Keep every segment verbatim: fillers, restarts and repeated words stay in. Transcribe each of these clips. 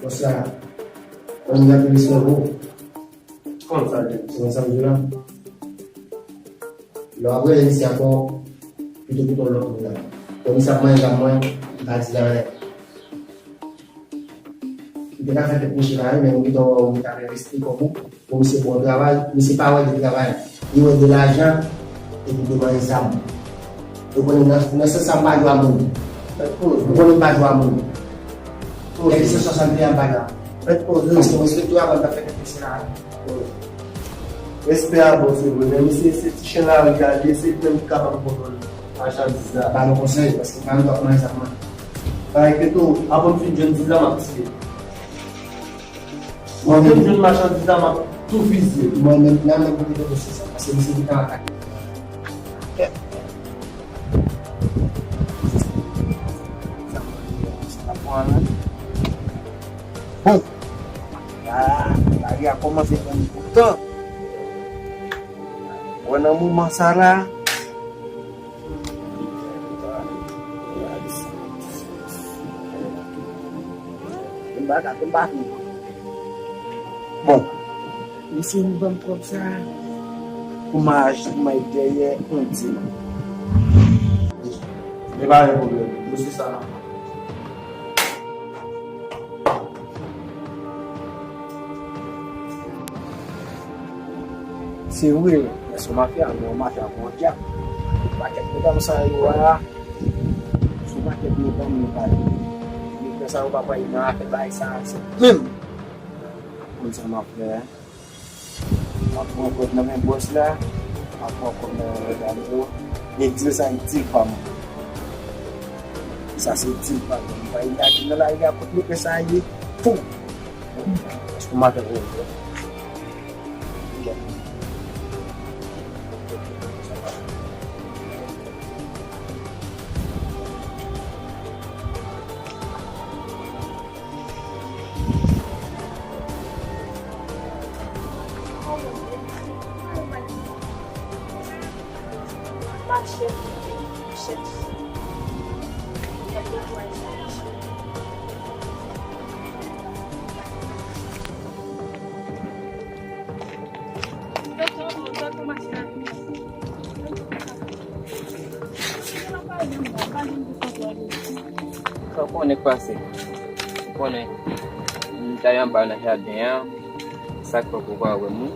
Sa, yon nèg respè pou ou. Konn sa l ye. Se konn sa m di la. Lè w ap rele misye ankò, pito pito lòt moun nan. Bon, misye ap manje zam mwen, m pa di l anyen. Li te ka fè tèt mouche la, wi, men m gentan wè w, ou ta fè respè kò w. Bon, misye bon travay, misye pa wè de travay. Li wè de lajan, epi de manje zam. Ou konnen nan, nan sans sa m pa jwe a moun. Ou konnen m pa jwe a moun. Epi se swasannde an m pa la. Mèt poze. Paske mwen respekte w avan m ta fè tèt mouche la. Respè a bon, se vre, men misye se ti chen lari a li ye, se li menm ki kapab kontwole machandiz la. Ba nou konsèy, paske pa nou t ap manje zam mwen. Ba enkyete w, avan m fin jwenn diz la, m ap tiye. Mwen menm jwenn machandiz la, m ap tou fizye. Mwen menm, nan menm kote de dosye sa, paske misye gentan atake. Bon, la, lari a kòmanse pran tan. Wè nan moman sa la, M pa ka, m pa fini. Bon, mesye, nou ban m kòb sa pou m al achte may dèyè yon di. Men pa gen pwoblèm. Mesye sa. Se vre, men se yon mafya, men yon mafya gwo dyab. Pakèt medam sa yo a, se yon pakèt medam yo pale. Nèg sa yo pa pral nan afè bagay sa, se menm. Konn sa m ap fè. M ap pran kòb nan men bòs la, m ap pran kòb nan men medam yo, e di yo sa e dil pa m. Sa se dil pa m. M va al nan lari a kot nèg sa ye, pou. Pou maten. Sa w konnen k pase? Ou konnen, m t ale anba nan jaden an, sa k fè w poko wè m wi.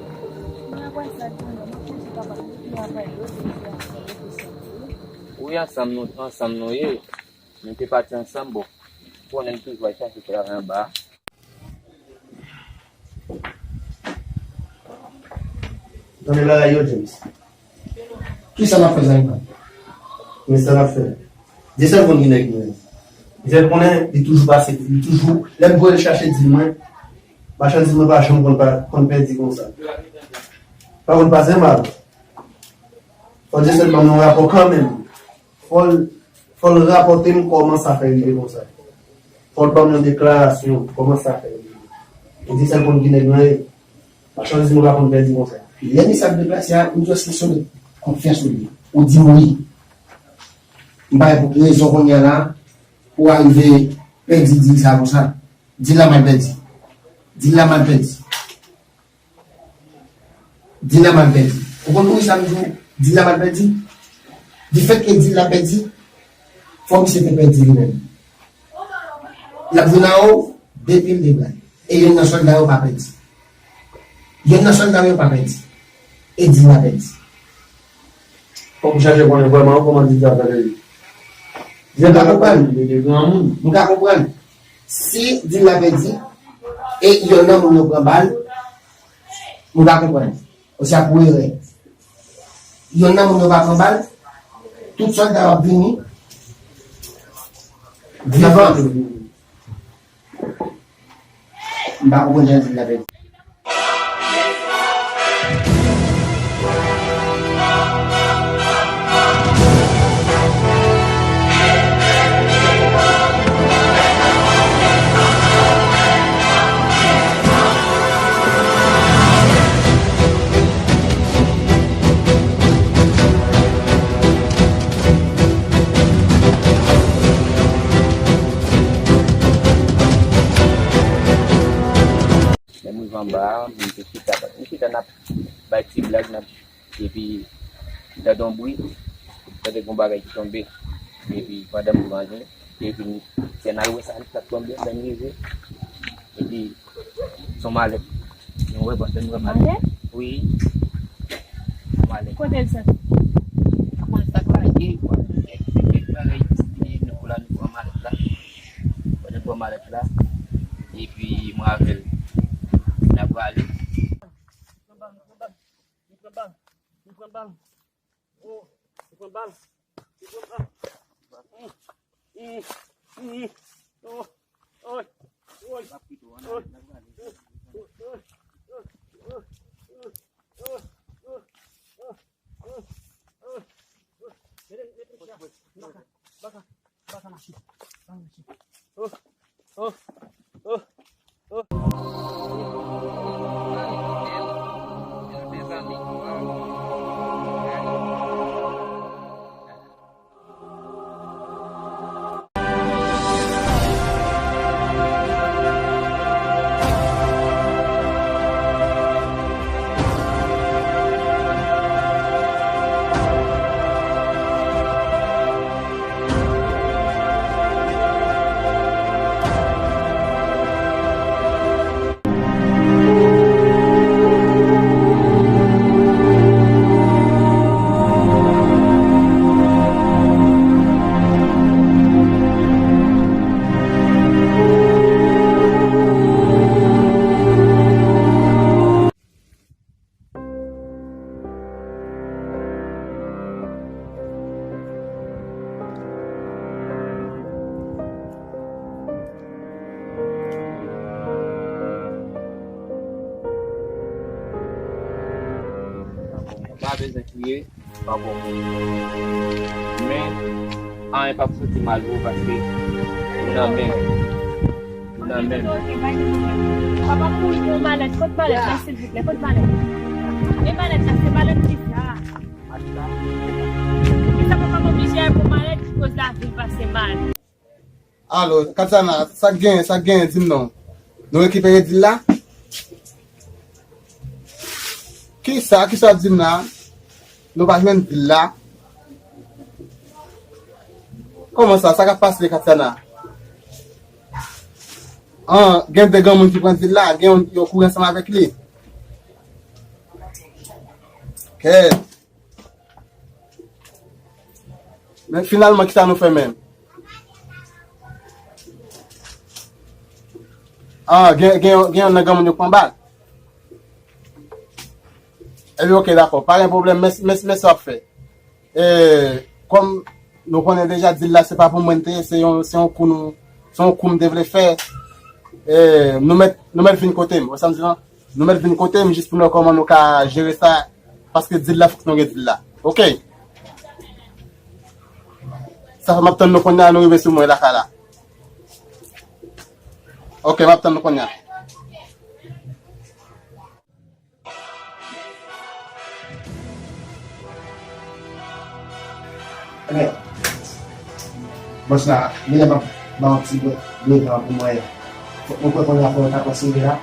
Wi, ansanm nou, ansanm nou ye. Nou te pati ansanm, bon. Ou konnen m toujou al chache travay anba a. Tande bagay yo, James. Kisa n ap fè, Zayman? Men sa n ap fè. Dyesèl konn ki nèg mwen ye. Dyesèl konnen, li toujou pase, li toujou, lè m voye l chache dil mwen, machandiz mwen pa janm konn pa, konn pèdi konsa. Pa konn pase mal. Fò Dyesèl ban m yon rapò kanmenm. Fò l, fò l rapòte m kòman sa fè rive konsa. Fò l ban m yon deklarasyon kòman sa fè rive. E Dyesèl konn ki nèg mwen ye. Machandiz mwen pa konn pèdi konsa. Lè misye ap deplase a, m di w se kesyon de konfyans ou li. Ou di m wi. M pa gen pou ki rezon kounye a la pou w arive pèdi dil sa konsa. Dil la mal pèdi. Dil la mal pèdi. Dil la mal pèdi. Ou konn poukisa m di w dil la mal pèdi? Difèt ke dil la pèdi, fò misye te pèdi li menm. L ap vin anwo, de pye l de bra l. E youn nan sòlda yo pa pèdi. Youn nan sòlda yo pa pèdi. E dil la pèdi. Fòk ou chache konnen vrèman kòman dil la pèdi. M ka konprann. Li te granmoun. M ka konprann. Si dil la pèdi, e youn nan moun yo pran bal, m ka konprann. Ou se ap pou erè. Youn nan moun yo pa pran bal, tout sòlda yo ap vini vivan. M pa konprann jan dil la pèdi. Anba a, m te chita, nou chita n ap bay ti blag, n ap, epi m tande yon bri, tande yon bagay ki tonbe. Epi pandan m manje, epi m fè n al wè sa k ap tonbe, lè m rive. Epi se yon malèt. Nou wè, pandan nou wè malèt. Malèt? Wi. Yon malèt. Kote l soti? Mwen pa konn sa k lage, mwen pa konn kèk, kèk bagay ki nou la, nou pran malèt la. Pandan nou pran malèt la, epi mwen avè l, n ap prale. Pran bal, pran bal, pran bal, pran bal. Oh, pran bal. Pran bal. Mm, mm, mm. Oh, oh, oh, oh. Mete, mete, baka, baka. Baka mache. Baka mache. Oh, oh, oh, oh. Pa bezwen kriye. Pa bon. Men, anyen p ap soti mal pou ou paske ou nan men m. Ou nan men m. Papa, pou yon malèt, kot malèt la, silvouplè? Kot malèt? E malèt la, se malèt ki sa? E sa papa m oblije al pou malèt ki koz lavi l pase mal. Alo, Katiana, sa k genyen, sa k genyen, di m non. Nou rekipere dil la? Kisa, kisa w ap di m la? Nou pa jwenn dil la? Kòman sa, sa k ap pase, Katiana? An, gen de granmoun ki pran dil la, gen yon, yon kouri ansanm avèk li. Kèt. Men finalman, kisa nou fè menm? Ah, gen, gen, gen yon nan granmoun yo pran bal. Epi, oke, dakò, pa gen pwoblèm, men, men, men sa w ap fè. E, kòm nou konnen deja, dil la, se pa pou mwen te ye, se yon, se yon kou nou, se yon kou m te vle fè. E, nou mèt, nou mèt vin kote m, wè sa m di lan? Nou mèt vin kote m jis pou nou wè kòman nou ka jere sa, paske dil la, fòk nou gen dil la. Oke. Sa fè m ap tann nou kounye a, nou rive sou mwen lakay la. Oke, m ap tann nou kounye a. Ebyen, bòs la, genlè m ap ba w yon ti brèk de tan pou mwen. Fòk mwen kwè kounye a fò yo ta konsidere la.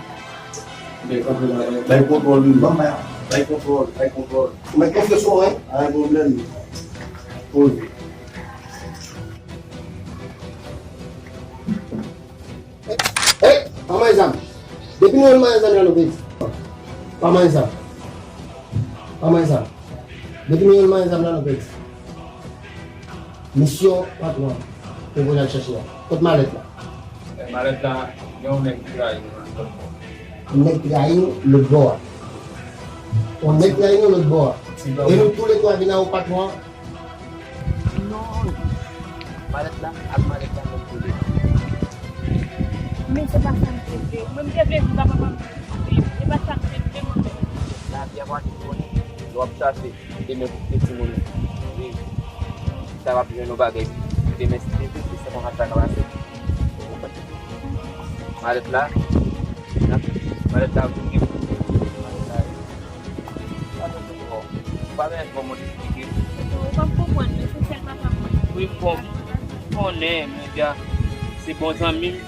Bay kontwòl, wi. Ban m bay, bay kontwòl, bay kontwòl. Ou mèt konfyans ou, wi. Pa gen pwoblèm. Poze. Hey, pa manyen zam. Depi nou jwenn manyen zam la, nou pèdi. Pa manyen zam. Pa manyen zam. Depi nou jwenn manyen zam la, nou pèdi. Misyon patwon an te voye al chèche a. Kot malèt la? Eh, malèt la, gen yon nèg ki trayi nou nan lòt bò. Yon nèg trayi nou lòt bò a. Yon nèg trayi nou lòt bò a. E nou toulètwa vin anwo patwon an. Non. Malèt la, ak malèt la, mwen kole. Men se pa sa m te vle. Mwen, m te vle di papa m viv. Se pa sa m te vle, mwen. Lavi a pa toujou konnen. Lè w ap chache demen pou pitit timoun ou. Wi. Sa w ap jwenn yon bagay demen, si Jezi vle, se konsa sa ka pase. Ou konprann? Malèt la, malèt la, malèt la, Ou pa mèt bon moun esplike. Ou p ap konprann, men se sèl papa m. Wi, m konn-, m konnen, men gade, se bon zanmi m.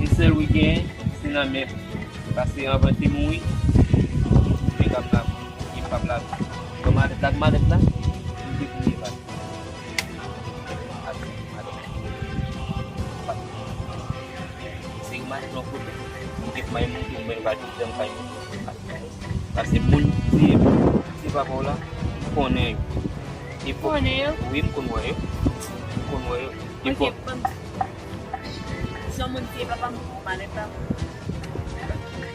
E sèl wi genyen, se nan men m. Paske anvan te mouri, m te ka m la, m pa m la. Bon, malèt la, malèt la, m te pou li pa. Se yon malèt yon kote, m te fè yon moun, mwen pa di jan fè yon. Paske moun ki se papa w la, m konnen yo. Wi, m konn wè yo. M konn wè yo. Ok, bon. Jan moun ki se papa m, malèt la.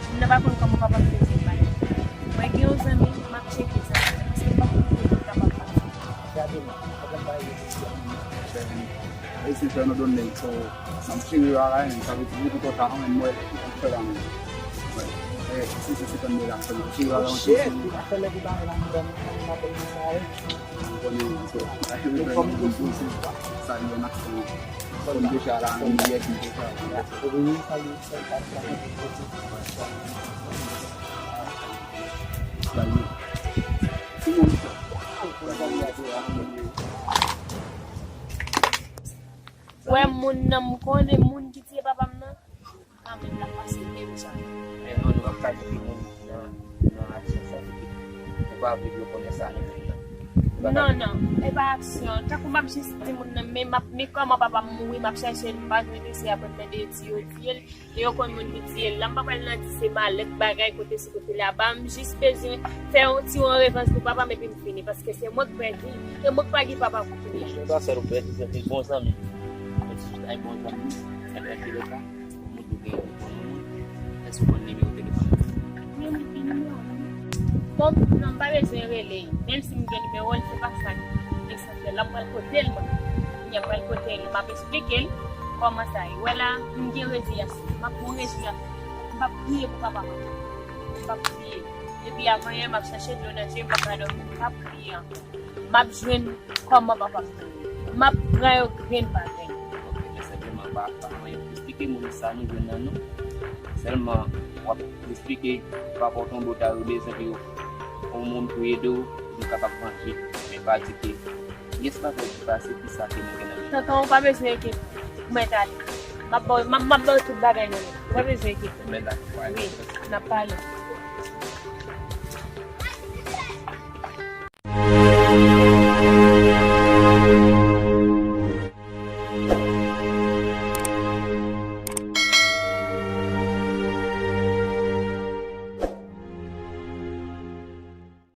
M nan pa konn kòman papa m te jwenn bagay. Mwen gen yon zanmi, m ap tcheke zanmi. Paske m pa konn kote l kapab pase. Gade mwen, papa m pa rete isit. Esi fè nou donn nèg, so, m ap tire bagay, men sa vle di, depi twò ta, anmèn mwen, fè la, men. Wè. E, si se senkant dola, fè nou tire bagay, yon ti. Shit, li pa fè lè pou bagay la, m ban m, m apèl li sa, e. M konnen, so, sa, se yon aksyon. Konn deja la, ann yè, ki deja. Wi, sa, li, sa, li pa, li pa, Wè moun nan, m konnen moun ki tiye papa m nan. Anmèn, l ap pase menm jan. Men non, nou p ap kalifye moun nan, nan aksyon sa, epi ou pa vle yo konnen sa nou fè nan. Non, non, e pa aksyon. Tankou m ap jis di moun nan, men m ap, men kòman papa m mouri, m ap chèche l, m pa jwenn li, se apre m tande yo di yo tiye l. E yo konn moun ki tiye l la. M pa pral nan di se malèt, bagay, kote si kote laba. M jis bezwen fè yon ti yon revanj pou papa m epi m fini. Paske se mwen k pèdi. E mwen k pa gen papa pou fini. Se pa sèl ou pèdi, se te bon zanmi. Mwen ti ay bon zanmi. Ebyen, antouleka, moun ou gen yon bon moun. Èske ou konn nimewo telefòn li? Wi, m gen nimewo li. Bon, non, m pa bezwen rele. Menm si m gen nimewo l, se pa sa k esansyèl. La, m pral kote l, mwen. Kounye a, m pral kote l. M ap eksplike l kòman sa ye. Wè la, m gen reziyasyon. M ap pran reziyasyon. M ap priye pou papa mwen. M ap priye. Depi avanyè, m ap chache dlo nan je m, m pa ka dòmi. M ap priye ankò. M ap jwenn kòman papa m touye. M ap pran yo grenn pa grenn. Ok, men senpleman pa, pa anyen pou eksplike moun sa nou jwenn nan nou. Sèlman, w ap eksplike papa w tonbe w ta yo bezwen pou yo, yon moun pou ede w, nou kapab manje. Men pa di ke, yes, pa fè di pase, ki sa ke nou gen nan men. Tonton, ou pa bezwen enkyete. Ou mèt ale. M ap ba w, m ap, m ap ba w tout bagay nan men. Ou pa bezwen enkyete. Ou mèt ale. Wi, n ap pale.